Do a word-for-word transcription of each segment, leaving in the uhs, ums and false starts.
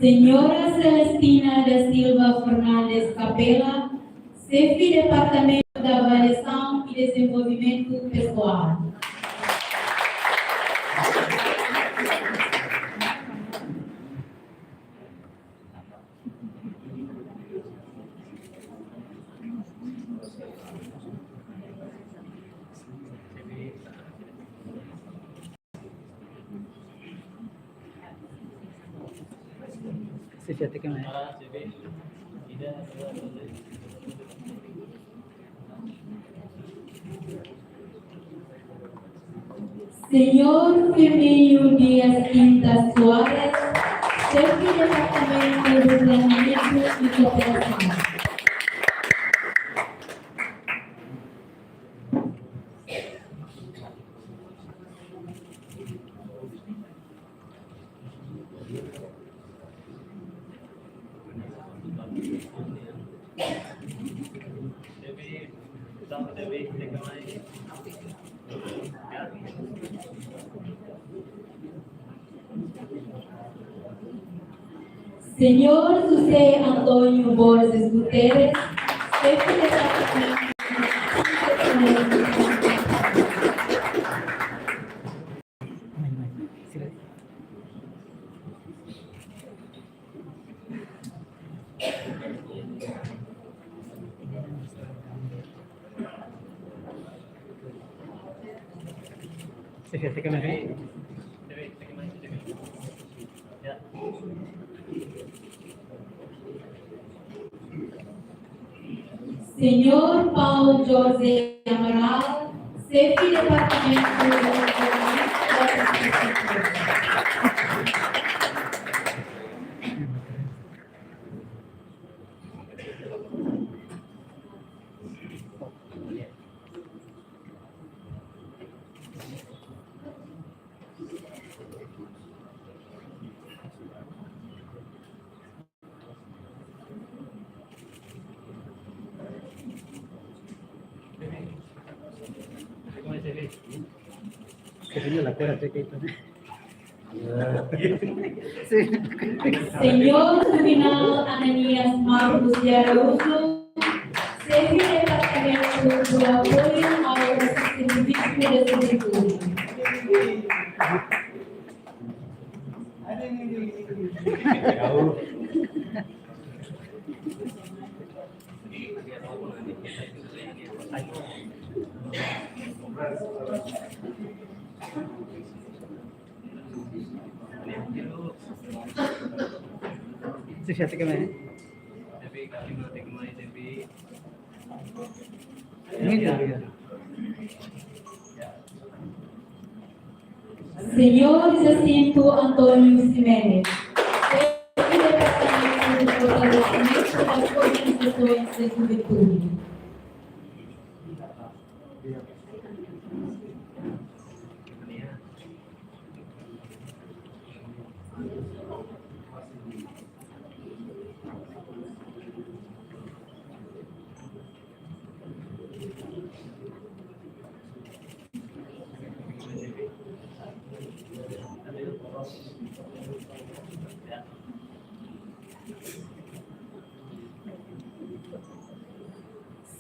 Señora Celestina da Silva Fernandes Capela, Xefe Departamento de Avaliação e Desenvolvimento Pessoal. Señor Firmino Dias Quintas Soares, Xefe Departamento de Planeamento e Cooperação. Señor José Antonio Borges Guterres, Xefe Departamento. Señor Paulo José Amaral, Xefe Departamento de Desenvolvimento da Infraestrutura. Señor Juvenal Ananias Marcos de Araújo, Xefe Departamento de Apoio ao Serviço da Juventude. Señor Jacinto António Ximenes, Xefe Departamento de Fortalecimento das Organizações de Juventude.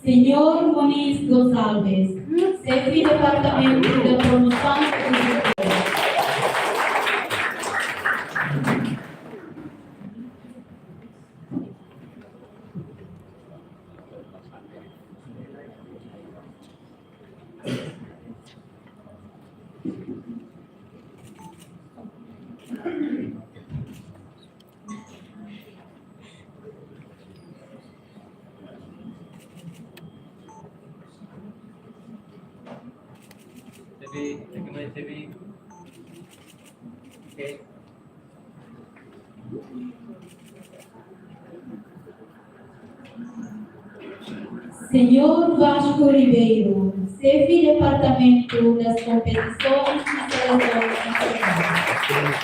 Señor Moniz Gonçalves, Xefe Departamento de Promoção Económica. Sebi, lagi mai Sebi. Oke. Señor Vasco Ribeiro, Xefe Departamento das Competições e Seleções Nacionais.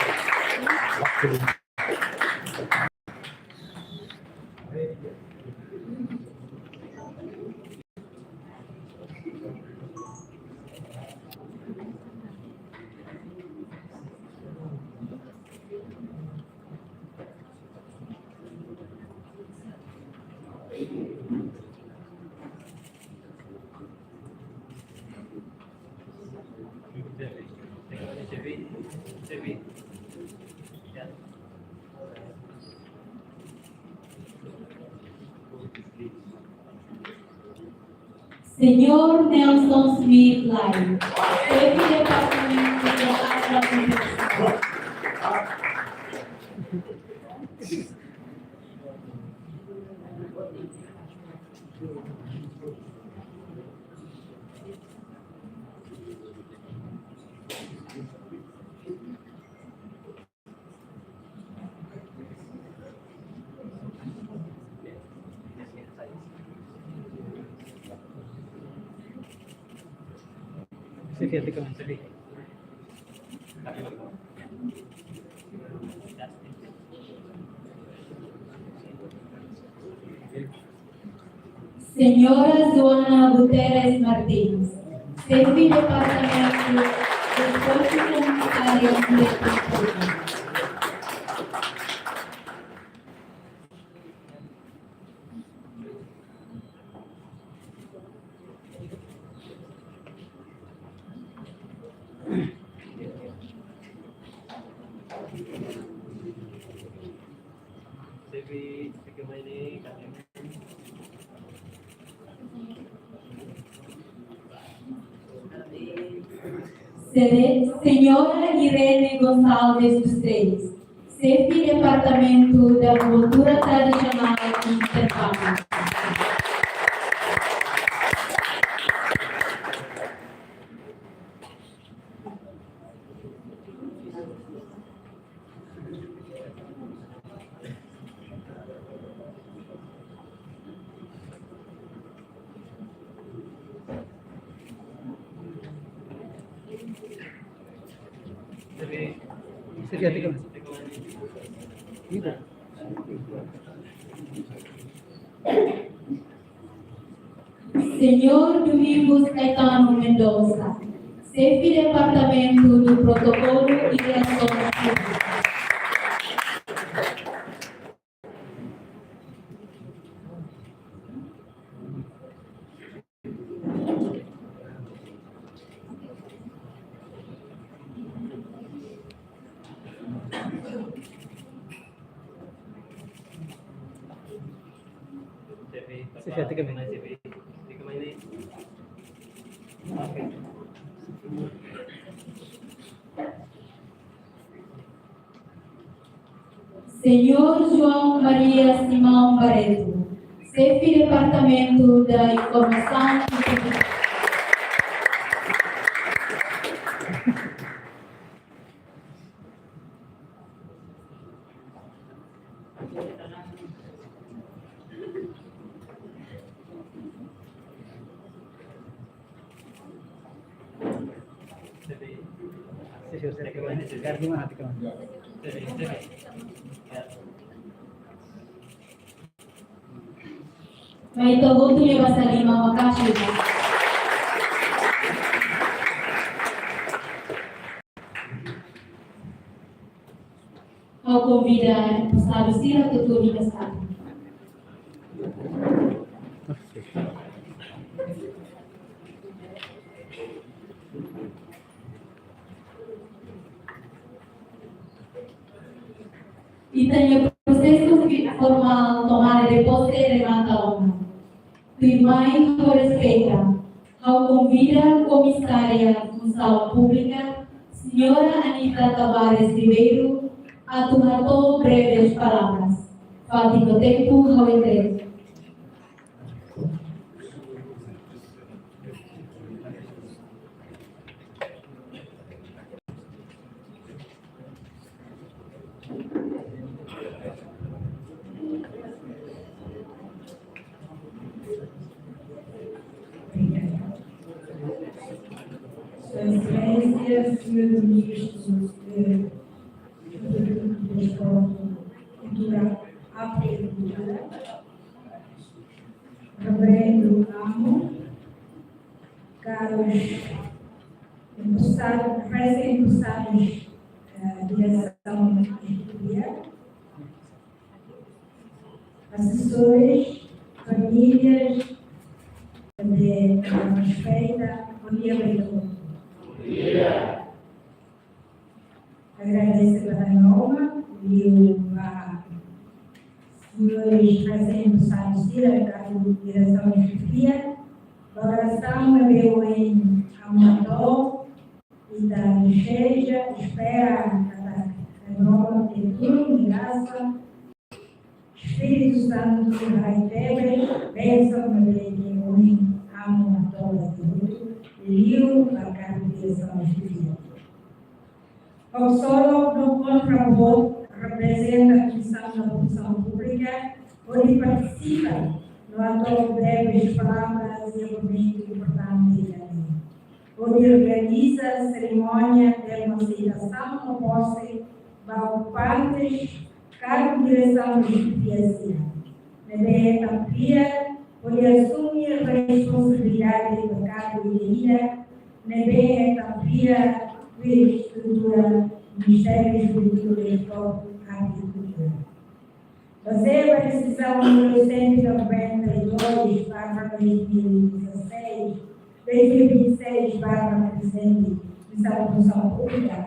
Señór Nelson Smith Lai, xefe Departamentu de Agroalimentasaun. Señora Joana Guterres Martins, xefe Departamentu de Polítika Komunitária e Direitu Públiku. Sere-, Señora Irene Gonçalves dos Reis, xefe Departamentu da Kultura Tradisionál e Interface. Señór Domingos Caetano Mendonça, xefe Departamentu do Protokolu e Relasoens Públicas. Señór João Maria Simão Barreto, xefe Departamentu da Informasaun e Komunikasaun. Mai ita hotu nia basa liman maka'as. Ha'u konvida emprezáriu sira atu tuur iha sala. Ita-nia prosesu formál tomada de pose remata ona. Tuirmai, ho respeitu, ha'u konvida Komisária Funsaun Públika, Señora Anita Tavares Ribeiro, atu hato'o breves palavras. Fatin ho tempu, ha'u entrega. Sua Excelência, Senhor Ministro, eh, do Desporto, Cultura, Arte e Cultura, Reverendo Amo, caros empossados, recém-empossados, eh, direção executiva, assessores, famílias, de respeita, bom dia, bom dia. Agradese ba Na'i Maromak, liu ba señores resentu-saiu sira, kargu diresaun xefia, ba orasaun ne'ebé ohin amu hato'o, ita deseja, espera, katak Na'i Maromak nia tulun, nia grasa, Espíritu Santu nia tebes, bensaun ne'ebé ohin amu hato'o, liu ba kargu diresaun xefia. Konsolo no kontrabot reprezenta Komisaun da Funsaun Públika, hodi partisipa no hato'o breves palavras iha momentu importante ida-ne'e, hodi organiza serimónia termu aseitasaun no pose ba okupantes kargu diresaun xefia sira, ne'ebé hetan fiar hodi asume responsabilidade ba kargu ida-idak, ne'ebé hetan fiar tuir estrutura Ministériu Juventude, Desportu, Arte e Kultura. Bazeia ba desizaun númeru cento e noventa e dois barra dois mil e dezasseis, dois mil e vinte e seis barra Prezidente Komisaun da Funsaun Públika,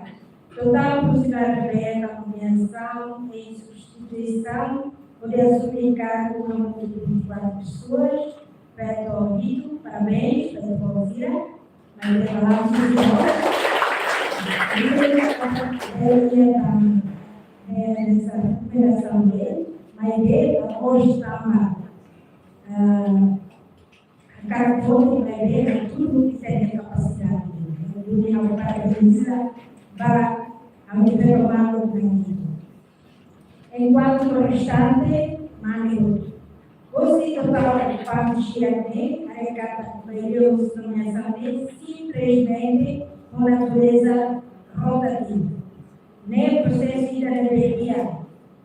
totál funsionáriu ne'ebé hetan nomeasaun e substituisaun hodi asume kargu hamutuk vinte e quatro pessoas, feto hitu, parabéns, feto sira. Maibé balansu sira, maibé, eh, esa recomendasaun dele, maibé, hoje tama, ah, hakarak foti, maibé, hatudu ita-nia kapasidade. Ha'u parabeniza ba ami-nia malu nani. Enkuantu restante, mane hotu. Hosi totál okupante sira ne'e, haree katak maioria husi nomeasaun ne'e simplesmente ho natureza rotativa. Ne'e prosesu ida ne'ebé di'ak,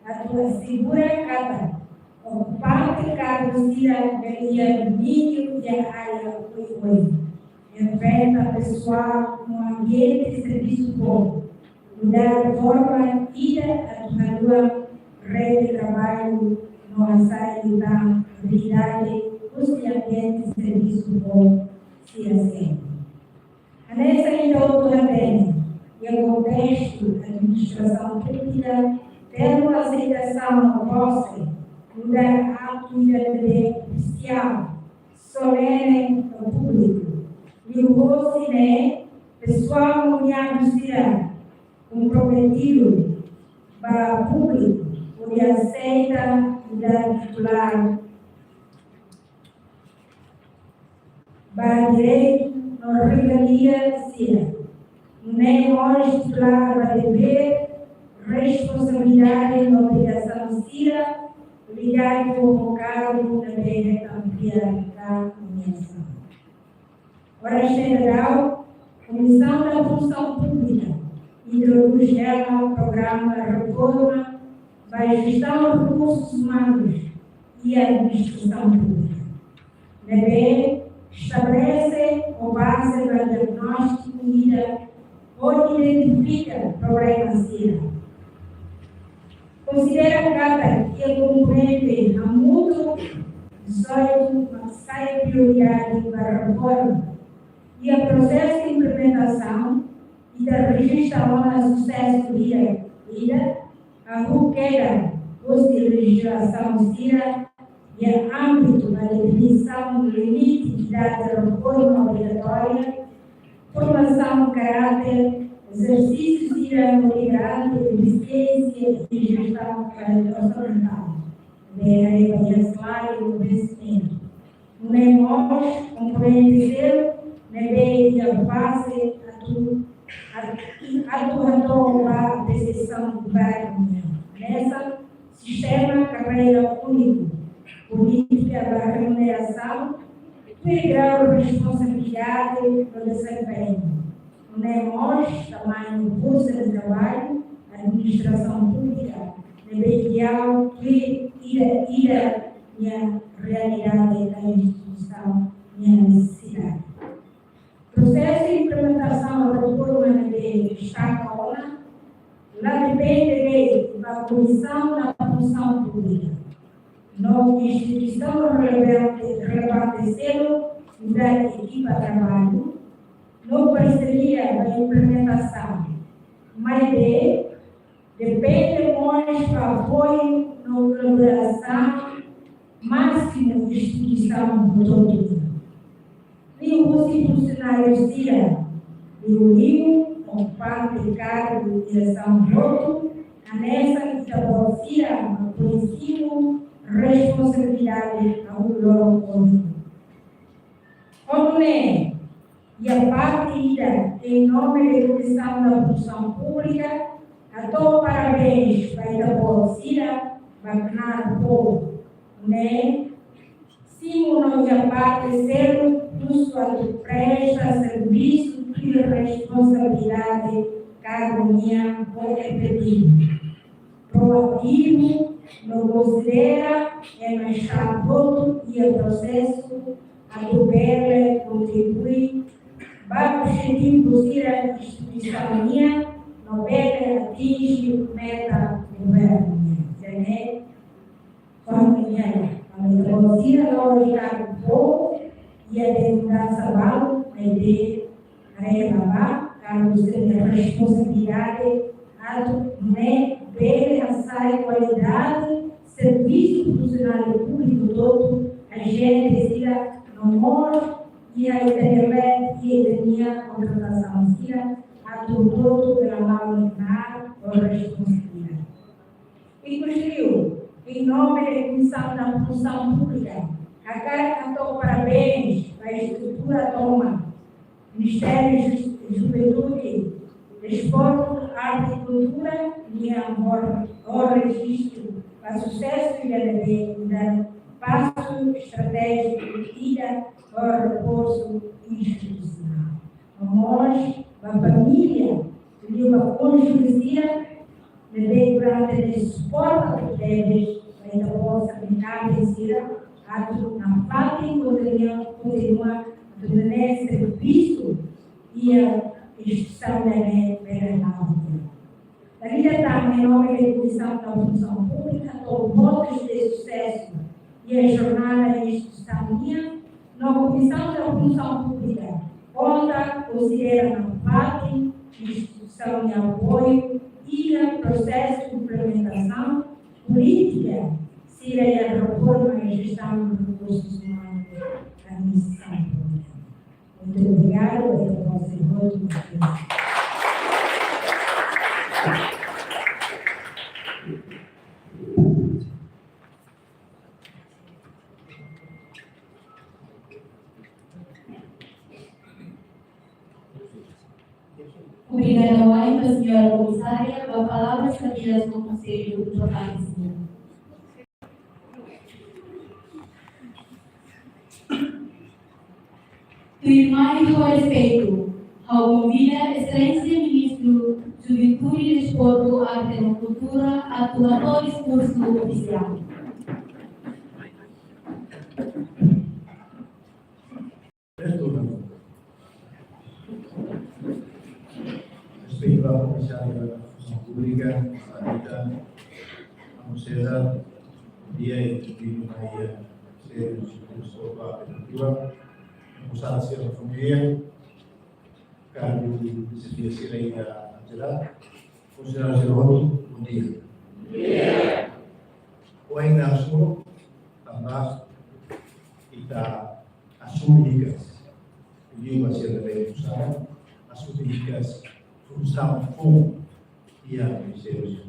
atu asegura katak okupante kargu sira ne'e iha domíniu iha área oioin. Enfrenta pesoál no ambiente servisu boot, nu'udar forma ida atu haluha rede traballu no hasai liután abilidade husi ambiente servisu boot sira seluk. Hanesan ita hotu hatene, iha kontestu administrasaun públika, termu aseitasaun no pose nu'udar atu ida ne'ebé ofisiál, solene no públiku. Liuhosi ne'e, pesoál nomeadu sira komprometidu ba públiku hodi aseita nu'udar titulár ba direitu no regalia sira. Nune'e mós titulár ba devér, responsabilidade no obrigasaun sira ligadu ho kargu ne'ebé hetan fiar ka nomeasaun. Oras ne'e dadaun, Komisaun da Funsaun Públika introdús hela programa reforma ba jestaun rekursus umanus iha administrasaun públika, ne'ebé estabelese baze ba diagnóstiku ida hodi identifika problema sira. Konsidera katak iha komponente hamutuk dezoito mak sai prioridade ba reforma. Iha prosesu implementasaun, ita rejista ona susesu ida, ida, hahú kedas husi lejizlasaun sira iha ámbitu ba definisaun limite idade reforma obrigatória, formasaun karáter, ezersísiu sira no garante efisiénsia iha jestaun orçamentál, de reba iha saláriu no vensimentu. Nune'e mós komponente seluk ne'ebé iha baze atu, atu, atu hato'o ba apresiasaun governu nian. Hanesan sistema karreira úniku, polítika ba remunerasaun, tuir grau responsabilidade no dezempeñu. Nune'e mós tamañu forsa de traballu, administrasaun públika ne'ebé ideál tuir ida-idak nia realidade ka instituisaun nia nesesidade. Prosesu implementasaun reforma ne'ebé destaka ona la depende de'it ba Komisaun da Funsaun Públika. no instituisaun relevante, relevante seluk nu'udar ekipa traballu, no parseria ba implementasaun. Maibé depende mós ba apoiu no kolaborasaun másimu instituisaun hotu-hotu. Liuhusi funsionáriu sira, liuliu okupante kargu diresaun hotu, hanesan ita-boot sira mak koñesidu responsabilidade hahú loron ohin. Ho nune'e, iha parte ida, em nome de Comissão da Função Pública, hato'o parabéns ba ita-boot sira ba knaar povu, ne'e simu no iha parte seluk husu atu presta servisu tuir responsabilidade kargu nian ho efetivu, proativu, no konsidera ema hotu iha prosesu atu bele kontribui ba objetivu sira instituisaun nian no bele atinje meta governu nian. Jadi, família, família, sira no ita povu, iha mudansa balu, maibé haree ba, kargu sira-nia responsabilidade atu nune'e bele hasa'e kualidade servisu funsionáriu públiku hotu, ajente sira no mós iha ita-nia lei, iha ita-nia kontratasaun sira, atu hotu bele la'o iha ho responsabilidade. Inkluzive, em nome da Comissão da Função Pública, hakarak hato'o parabéns ba estrutura tomak, Ministériu Ju-, Juventude, Desportu, Arte i Kultura, nia hor-, hor rejistu ba susesu ida ne'ebé, nu'udar pasu estratéjiku ida ho reforsu institusionál. No mós ba família, liuliu ba konjuntu sira, ne'ebé durante ne'e suporta tebes ba ita-boot sira, atu nafatin kontinua, kontinua atu nune'e servisu iha instituisaun ne'ebé bele la'o. Dala ida tan, em nome da Comissão da Função Pública, hato'o votus de susesu iha jornada instituisaun nian, no Comissão da Função Pública konta, konsidera nafatin instituisaun nia apoiu iha prosesu implementasaun polítika sira iha reforma iha jestaun rekursus umanus, administrasaun públika. Muito obrigada, doutor Conselho. Obrigada wa'in ba señora Komisária, ba palavras sabidas no konsellu importante. Tuirmai ho respeitu, ha'u konvida Exelénsia Ministru Juventude, Desportu, Arte no Kultura atu hato'o diskursu ofisiál. Respeitu ba Komisáriu Funsaun Públika, Sarita, Amu César, bondia, i tudu mai, eh, Ministériu Desportu, Arte i Kultura, Komisáriu sira, família, kargu sira, sira iha Angela, funsionáriu sira hotu, bondia. Bondia. Ohin asume, tanba ita asume hikas, liuliu ba sira ne'ebé funsaun, asume hikas funsaun foun iha Ministériu.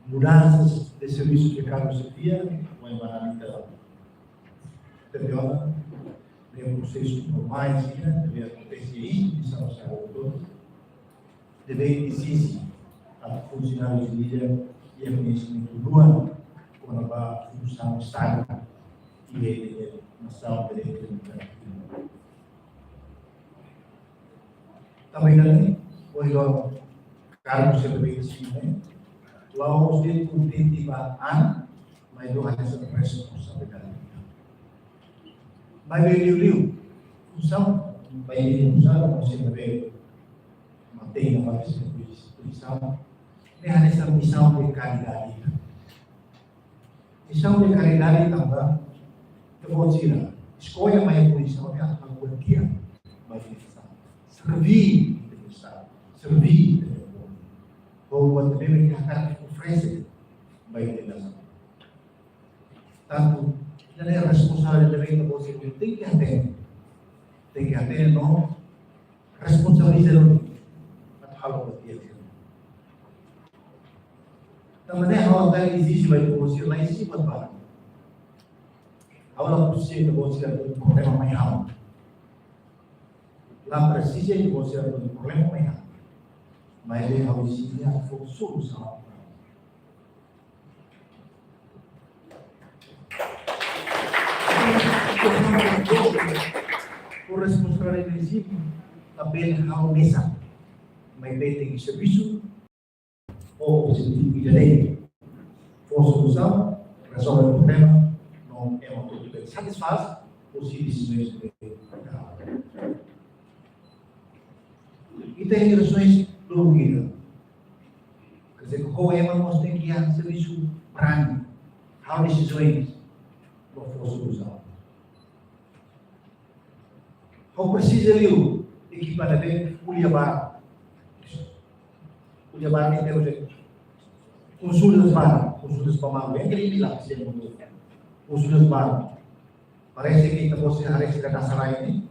Mudansa de servisu de kargu xefia, ohin ba ami ita dehan, ne'e prosesu normál sira, ne'ebé akontese iha instituisaun saúde hotu. Ne'ebé ezije ba funsionáriu sira iha koñesimentu luan kona-ba funsaun Estadu iha nasaun, direitu umanu. Tanba ne'e, ohin loron kargu sira ne'ebé ezije, la'ós de'it kontente ba an, maibé hanesan responsabilidade. Maibé liuliu, funsaun, ba iha funsaun, funsaun ne'ebé matenek ba servisu, funsaun, Ne'e hanesan misaun de karidade. Misaun de karidade tanba ita-boot sira eskolla mai posisaun ne'e atu halo buat di'ak ba ita-nia nasaun. Serví ita-nia nasaun, serví ita-nia povu. Ho buat ne'ebé ita hakarak oferese ba ita-nia nasaun. Tantu, ita-nia responsabilidade ita-boot sira tenke hatene. Tenke hatene no responsabiliza duni atu halo buat di'ak. Tanba ne'e ha'u hakarak ezije ba ita-boot sira, la ezije buat barak. Ha'u la presiza ita-boot sira atu problema mai ha'u. La presiza ita-boot sira atu problema mai ha'u. Maibé ha'u ezije atu fó solusaun. Ho responsabilidade ezije, labele ha'u mesak, maibé tenke servisu ho objetivu ida-ne'e. Fó solusaun, rezolve problema, no ema hotu bele satisfás ho sira-nia desizaun. Ita-nia desizaun lubuk ida. Quer dizer, ho ema mós tenke iha servisu brani, halo desizaun, no fó solusaun. Ha'u presiza liu ekipa ne'ebé ko'alia barak. Ko'alia barak ne'e terus, eh, konsulta barak, konsulta pamalu, yang kira ini lah, konsulta barak. Parese ke ita-boot sira haree sira-nia sala ne'e.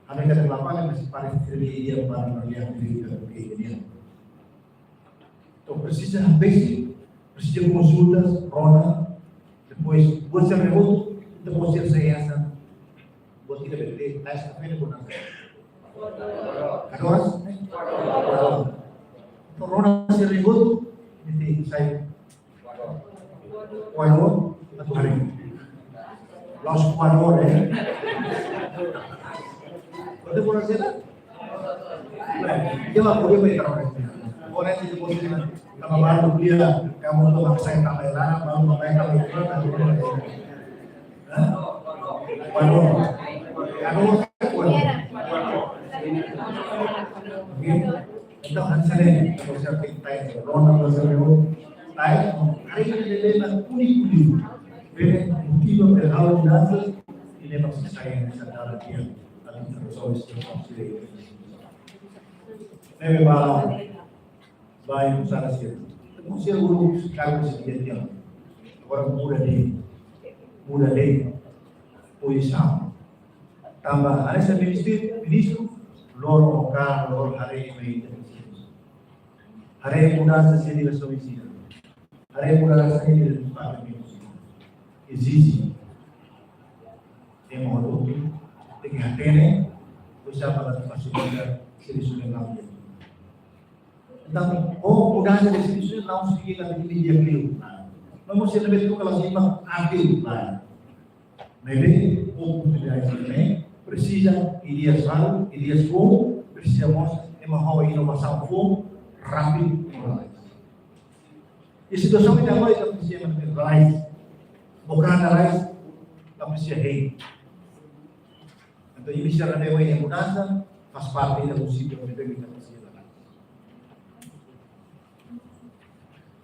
Ami kada lapang, mas parese sira-nia ideia para melihat diri kita ke ideia. Entaun presiza basic, presiza konsulta, rona, depois buat sira-ne'e hotu, ita-boot sira sai hanesan buat ida bele, tais kafé ne'e buat ne'ebé? Kadoras? Entaun rona sira-ne'e hotu, ita sai koador, atu haree. La'ós koador, eh. Koador buat sira? Bem, dia lá, koador bem, koador. Koador é tipo assim, né? Tama baru dia, kamu tuh maksain tama elana, baru maksain tama elana, baru maksain. Hah? Koador. Koador, koador. Oke. Entaun, hanesan ne'e, ita-boot sira tenke tais, rona buat sira-ne'e hotu, tais, no karik ida-ne'e la úniku liu. Bele motiva, bele halo mudansa, i ne'e mak sai hanesan dalan di'ak, atu rezolve situasaun sira. Ne'ebé ba, ba ikusara sira. Ita-boot sira uluk kargu sira di'ak. Agora muda de'it, muda de'it pozisaun. Tanba hanesan ministru, ministru, loron ka, loron haree mai ita-nia sira. Haree mudansa sira-nia desizaun sira. Haree mudansa sira-nia departamentu sira. Ezije ema hotu tenke hatene, oinsá para fasilita servisu ne'e. Entaun, ho mudansa de servisu la'ós signifika ita di'ak liu. Maibé se ita bele troka la signifika atiu, lae. Maibé, oportunidade ne'e presiza ideias baru, ideias foun, presiza mós ema ho inovasaun foun, rápidu, no lalais. I situasaun ida agora ita presiza ema lalais. Bukan lalais, ita presiza hein. Entaun, imi sira ne'ebé iha mudansa, faz parte da mudansa, ita presiza lalais.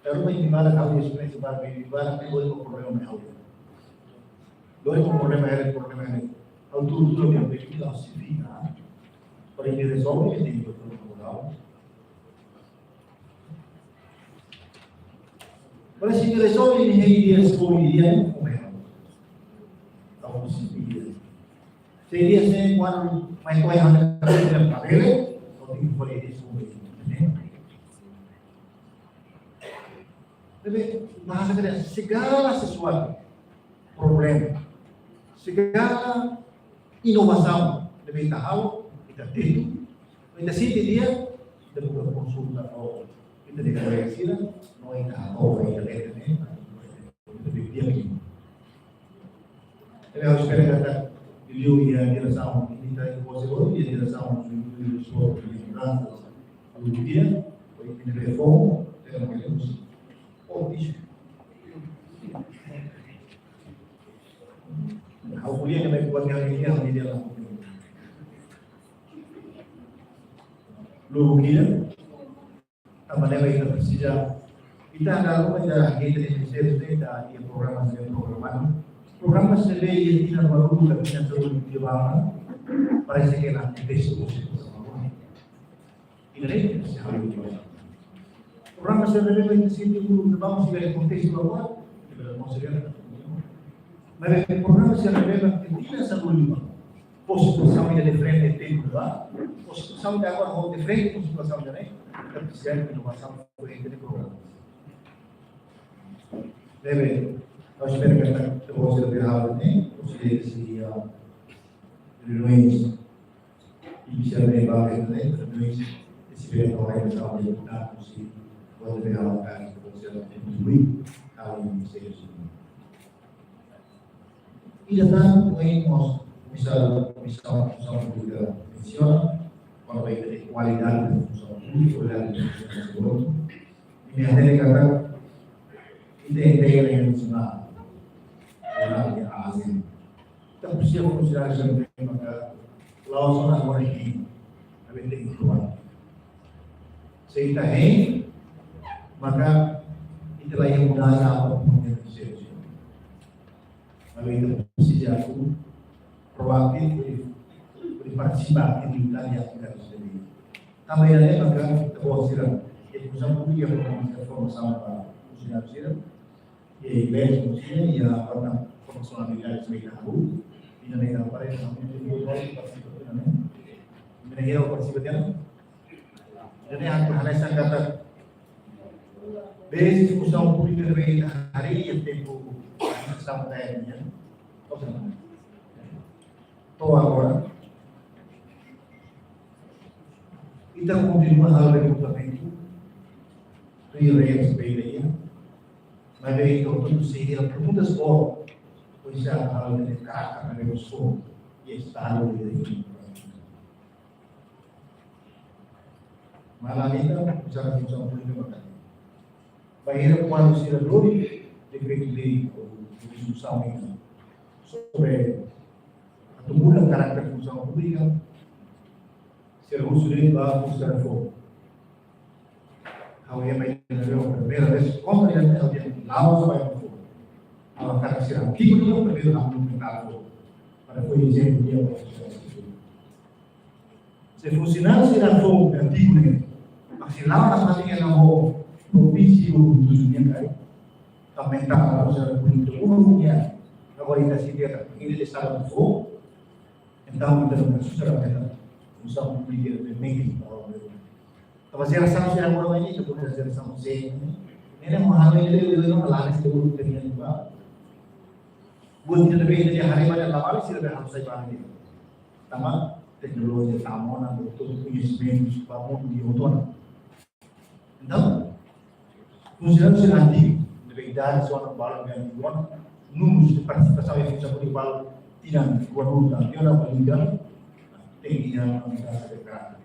Pero imi barak, ha'u esperiénsia barak, imi barak, imi barak, problema mai ha'u. Lori ho problema, ha'u problema, ha'u tuur, tuur, imi la sivina. Para imi rezolve, imi tenke tuur, tuur, tuur. Para se imi rezolve, imi hein ideias, boa ideia, ne'e, como é? Entaun, se imi ideias. Se ideias, se kuandu mai to'o iha ha'u-nia kabesa, labele, entaun tenke fó ideias, como é? Ne'ebé, bahasa kada, segala sesuatu, problema, segala inovasaun ne'ebé ita halo, ita tenta, ita sente di'ak, ita buka konsulta ho ita-nia kolega sira, no ita halo, ita leta ne'e, ita bele di'ak. Entaun, ha'u espera katak liuliu iha diresaun, ita, você, iha diresaun, liuliu, liuliu, liuliu, liuliu, liuliu, liuliu, liuliu, liuliu, liuliu, liuliu, liuliu, liuliu, liuliu, liuliu, liuliu, liuliu, ha'u ko'alia ne'e mai buat yang ini, yang ini, yang ini. Lubuk ida, Tanba ne'e ita presiza, ita anda ruma ita, ita, ita, ita, ita programa, ita programa. Programa sira ne'ebé iha tinan balu, tinan tolu, tinan balu, parese ke la akontese, ita ne'e, ita sei halo. Programa sira ne'ebé ita sente uluk ne'ebá, se bele akontese ba oin, ita bele konsidera. Maibé programa sira ne'ebé tinan sanulu-resin-lima, ho situasaun ida diferente tempu ne'ebá, ho situasaun ida agora ho diferente ho situasaun ida-ne'e, ita presiza inovasaun ba ita-nia programa. Ne'ebé, ha'u espera katak ita-boot sira bele halo ne'e, ou seja, se, ah, reuniões, inisiativa ne'ebá, ne'e, reuniões, se bele halo ne'e, ita-boot sira bele halo, ita-boot sira kontribui, halo ne'e, se, se. Ida tan, ohin mós, misal, misal, funsaun públika mensiona, kuandu ba ita-nia kualidade funsaun públika, kualidade funsaun públika. Imi hatene katak, ita entrega ne'e nasionál, nasionál de azen. Ita presiza funsionáriu sira ne'ebé maka la'ós ona agora hein, maibé tenke proaktivu. Se ita hein, maka ita la iha mudansa apapun iha servisu. Maibé ita presiza atu proaktivu, hodi, hodi partisipa atividade, atividade sira-ne'e. Tanba ida-ne'e maka ita-boot sira, iha funsaun públika, iha formasaun, formasaun ba funsionáriu sira, iha inglés, funsaun, iha formasaun abilidade sira, iha rua, ida-ne'e ita presiza, ita partisipa, ida-ne'e, ida-ne'e ita partisipa, ida-ne'e. Jadi, ha'u hanoin katak, besi funsaun públika ne'ebé ita harii iha tempu sampai ini, ya. To'o agora, ita kontinua halo rekrutamentu, tuir lei ne'ebé iha, maibé ita hotu-hotu sei iha perguntas boot, oinsá halo ne'e karakter ne'ebé bosok, ya, estadu de Malah ita bicara funsaun públika maka. Bainhira kuandu sira lori dekretu-lei ou rezolusaun ida sobre atu muda karakter funsaun públika, sira husu de'it ba Konsellu Foun. Ha'u ema ida-ne'e primeira vez kontra ida-ne'e, ha'u dehan la'ós ba ema foun. Ha'u hakarak sira antigu duni primeiru ha'u implementa foun. Para fó ezemplu di'ak ba sira. Se funsionáriu sira foun antigu ne'e, mak sei la'o nafatin iha ho provínsia ou tujuh nian karik, aumenta para sira pun itu ulun nian. Agora ita sei dehan, ita sei la'o foun. Entaun, ita não precisa da meta. Funsaun públika ne'e meki para o governu. Tanba sira sabe, sira agora ini, ita pode fazer sira sabe, ne'e, ne'e mak halo ne'e, ne'e, ne'e, ne'e, ne'e, ne'e, ne'e, ne'e, ne'e, ne'e, buat ida-ne'ebé ita haree ba labarik, sira bele halo sai ba ne'e. Tanba teknolojia tama ona, doutór, koñesimentu, ba mundu hotu ona. Entaun, funsionáriu sira antigu, ne'ebé idade sira balu, ne'ebé antigu ona, númeru de partisipasaun iha funsaun públika balu, tinan ruanulu, tinan ruanulu, tenke iha mudansa de karakter.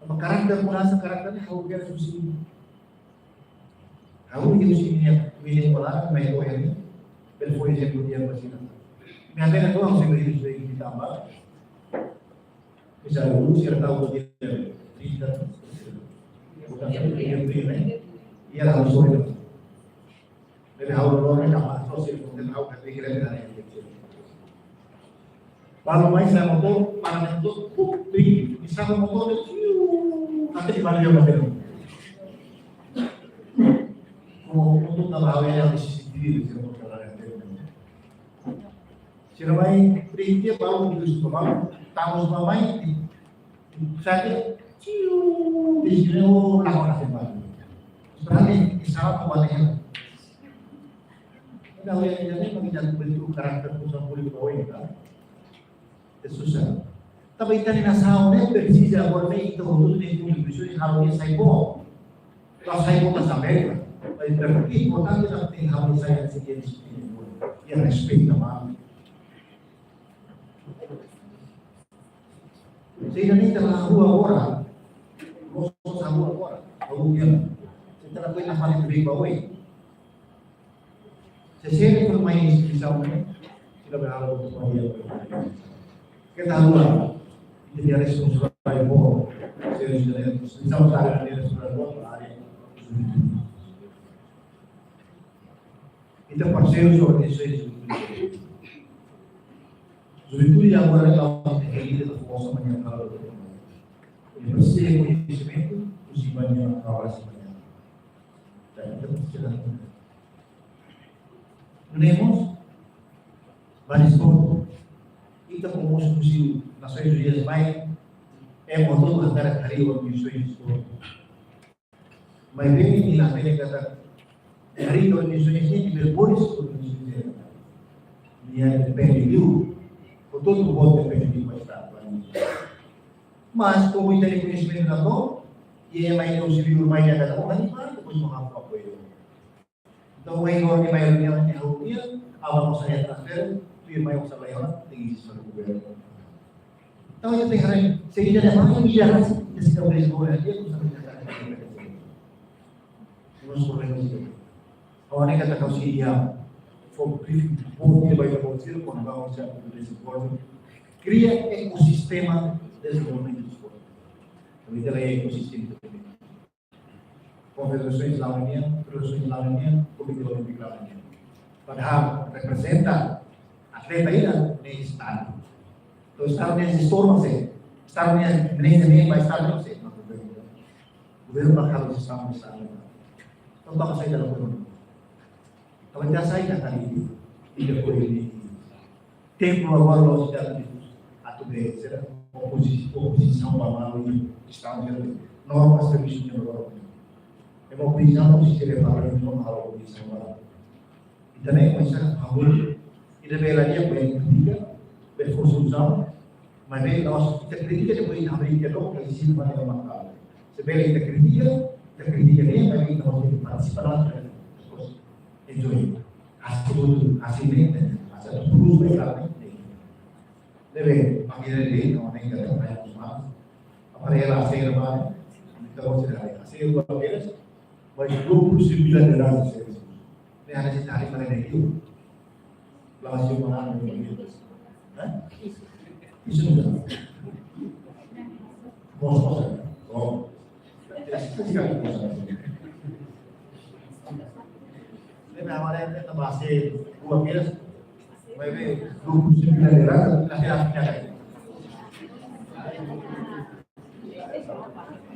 Tanba karakter, mudansa karakter ne'e ha'u bele husu. Ha'u bele husu nia, bele kolar, mai ko ini, bele fó ezemplu di'ak ba sira. Nia bele kolar, ha'u sei bele husu nia tanba. Misal, uluk sira tau ko dia, trinta, bukan satu dia, dia, ya, harus sore. Jadi, ha'u lori, nama, sosial, mungkin ha'u kan pikir ada yang kecil. Balu mai sa'e motór, para motór, puk, tinggi. Misal motór, nanti di mana dia motór? Mau untuk nama hal yang di sisi kiri, dia motór ada yang kecil. Sira mai, rintia baru di Yusuf Bambang, tamu semua mai, saja, ciu, di sini, oh, lama kasih baru. Berarti, salah pembuatannya. Nah, yang jadi menjadi bentuk karakter pusat kulit bawah ini, kan? Itu susah. Tapi ita-nia nasaun ne'e presiza agora ne'e ita hotu-hotu tenke kontribui halo nia sai boot. La'ós sai boot tanba saber. Tapi importante ita tenke halo nia sai boot, ita respeita malu. Se ita-nia, ita la rua agora. Mós la rua agora. Lalu dia. Se ita la rua, ita fali bem ba oin. Se sira foin mai instituisaun ne'e, sira bele halo buat ida. Keta haluha, ita-nia responsabilidade boot, Konsellu Jenerál, Konsellu Jenerál, Konsellu Jenerál, Konsellu Jenerál. Ita parseiru organizasaun juventude. Juventude agora ita tem que ir da força amanhã para o outro. E presiza rekoñesimentu, husi ema ne'ebé halo husi ema ne'ebé. Ita presiza. Nune'e mós, ba desportu, ita komu husi Nasoins Unidas mai, ema hotu hakarak harii organizasaun desportu. Maibé nia la hatene katak harii organizasaun ne'e, nia bele harii organizasaun ne'e. Nia depende liu, hotu-hotu depende liu ba Estadu. Mas komu ita-nia koñesimentu la to'o, ema ida husi liur mai nia katak, oh, harii ba, depois mak ha'u apoiu. Entaun, mai agora nia mai reuniaun, nia halo nia, aban mós nia transfere, tuir mai mós nia la iha ona, tenke ezije ba governu. Entaun, ita tenke haree, se ita-nia mai nia rasik, ita sei bele bolu nia, ita sei bele bolu nia. Nos problema sih. Ha'u hanoin katak ha'u sei iha, fó briefing, fó ida ba ita-boot sira, kona-ba oinsá atu dezenvolve, kria ekosistema dezenvolvimentu desportu. Entaun, ita la'ós ekosistema. Konfederasaun la'o nian, federasaun la'o nian, Komité Olímpiku la'o nian. Padahal reprezenta atleta ida ne'e Estadu. Entaun Estadu ne'e gestór mak sé, Estadu ne'e manajemen ba Estadu mak sé, mak governu. Governu mak halo jestaun Estadu. Entaun, tanba saida la governu? Tanba ita sai da tadi, ita ko'alia. Tempu agora la'ós ita atu, atu be, sira opozi-, opozisaun ba malu, ita estaun sira, norma servisu ne'e agora. Ema opozisaun, oposisi sira, parlamentu, no halo opozisaun ba. Ita ne'e, mas ita favór, ita bele lia, bele kritika, bele fó solusaun, maibé la'ós ita kritika, depois ita bele kritika, loos, ita ezije ba ema maka'as. Se bele ita kritika, ita kritika de'it, maibé ita mós tenke partisipa, depois enjoy. Hasil, hasil ne'e, hasil produs ba ita ne'e. Debe, maneira de, no, nem que trabalha com humanos. Aparelha a ser humano, então você deve ser o que é, mas lucro se vira de graça, se nesesidade para ne'e. La'ós humano, né? Isso não dá. Bom, bom, bom. Ne'ebé agora ita base rua kedas, maibé grupu sira lideradu, la hatene.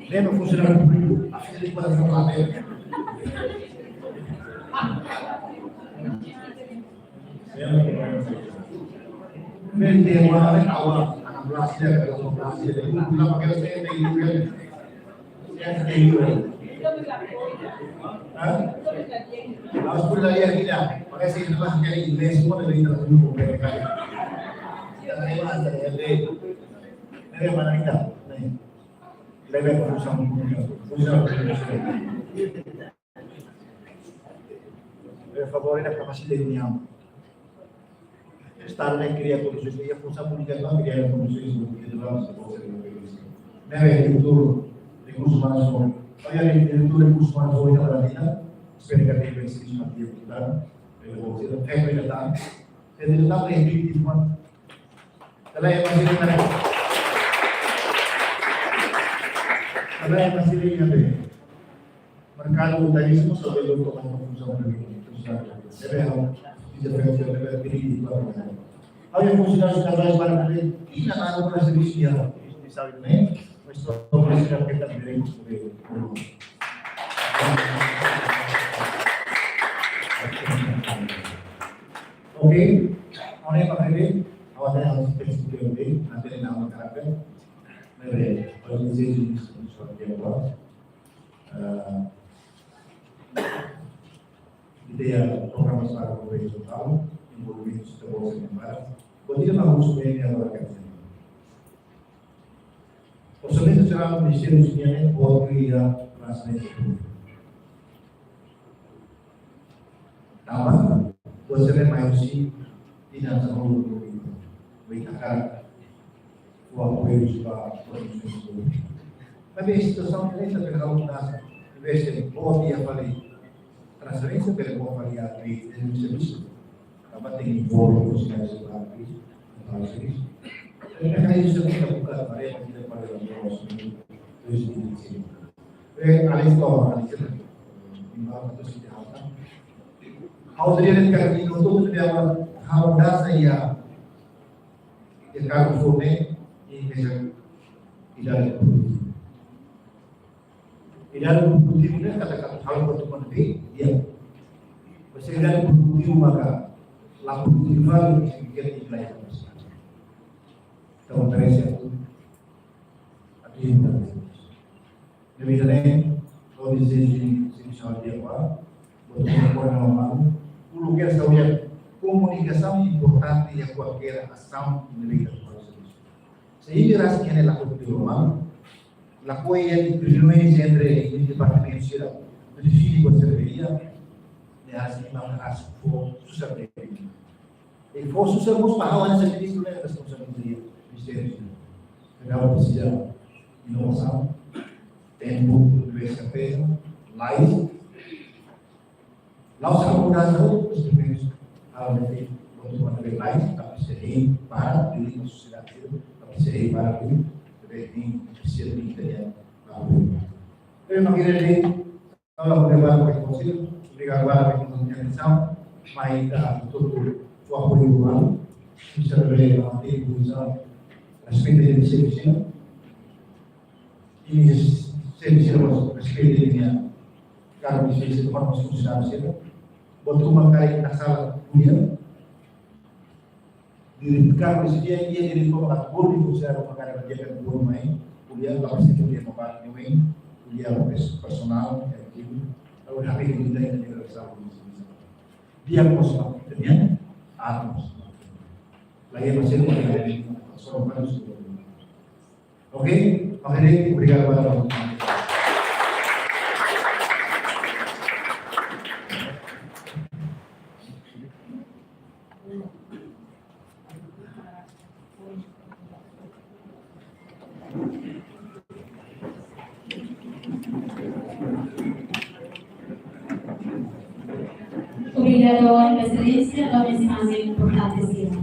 Ne'ebé funsionáriu públiku, a fila de quadra não abre. Mende wa awa, ana Brasília, ana Brasília, grupu la pakai se de yuri. Hah? Harus perlu lagi lagi dah. Pakai sih, itulah, jadi inglés semua dari grupu mereka. Kita terima aja, ya, deh. Dari mana kita? Nih. Dari Perusahaan, Perusahaan. Por favor, ita kapasita nian. Estadu ne'e kria kondisaun, iha funsaun públika ne'e kria kondisaun, ne'ebé diretór rekursus umanus, iha diretór rekursus umanus, iha para ita, espera que tenha sido uma dia de dar, pelo menos, é, é, é, é, é, é, é, Kalau yang masih ingat, kalau yang masih ingat, eh, merkadu turismo sobre lo que vamos a usar en el mercado. Debe haber, dice, pero se debe pedir y todo. Había funcionarios que hablaban para que, y la mano con la servicio, y saben, eh, nuestro hombre se da cuenta de, de, Ok, agora é para ver, agora tem a nossa perspectiva de, na tele na uma caracter, mas é, para dizer isso, isso aqui agora. Ah, ideia, programa para o projeto tal, envolvimento de bolsa de embaraço, pode ir na bolsa de agora, quer dizer. Orsamentu Jerál Ministériu Sosiál ne'e boot iha transferénsia públika. Tanba, buat sira mai husi dinamika públika. Bem, a cara, o apoio ba produsaun públika. Maibé situasaun ne'e ita bele halo mudansa. Em vez de boot iha fali transferénsia, bele boot fali iha lei de servisu. Tanba tenke envolve funsionáriu públiku, entaun servisu. Entaun, ne'e ita tenke buka tarefa, ita tenke fazer o nosso. dois mil e vinte e cinco. Eh, além de todo, além de todo, em volta do sítio alta. Ha'u dehan katak ita hotu-hotu tenke halo mudansa iha kargu foun ne'e, i mezmu idade produtivu. Idade produtivu ne'e katak halo buat hotu-hotu, ya. Maibé idade produtivu maka la produtivu, ita tenke iha. Entaun, parese atu, atu iha. Ne'ebé ita-nia, hodi sesi, sesi saúde agora, buat komunikasi malu, uluk ke saúde, komunikasaun importante iha kualkér asaun ne'ebé ita fó servisu. Se ita rasik ne'e lakohi tuir malu, lakohi iha reuniaun entre departamentu sira, define buat sira ne'ebé iha, ne'e hanesan ema hanesan fó susar de'it. I fó susar mós ba ha'u hanesan ministru ne'e responsabilidade ministériu. Entaun presiza inovasaun, tempu, serteza, lais. La'ós halo mudansa, os primeiros, halo ne'e, buat hotu-hotu lais, tapi sei para, di sosiedade, tapi sei para, di, di, di, di, di, di, di, di, di, di, di, di, di, di, di, di, di, di, Ha'u hakarak dehan, obrigadu ba konsellu, obrigadu ba konsellu, mai ita hotu-hotu fó apoiu ba, ita bele mantein, respeita servisu, i servisu respeita, karena servisu, buat komunikasi, ita sala, ko'alia. Di'ak, karena setiap dia jadi pembakat gol di usia rumah kada dia kan gol main, ko'alia, lapis itu dia pembakat main, ko'alia, lapis personal, ya, gitu. Lalu, tapi ini kita yang tidak bisa, dia kosong, kemudian, ah, kosong. Lagi masih ada yang sorong kan sudah. Oke, oke, obrigadu ba konsellu. Obrigadu, Exelénsia, ba mensajen importante sira.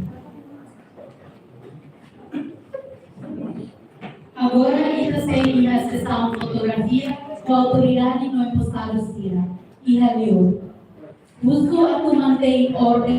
Agora, ita sei iha sesaun fotografia ho autoridade no emposadu sira. Iha liur. Buska atu mantein orden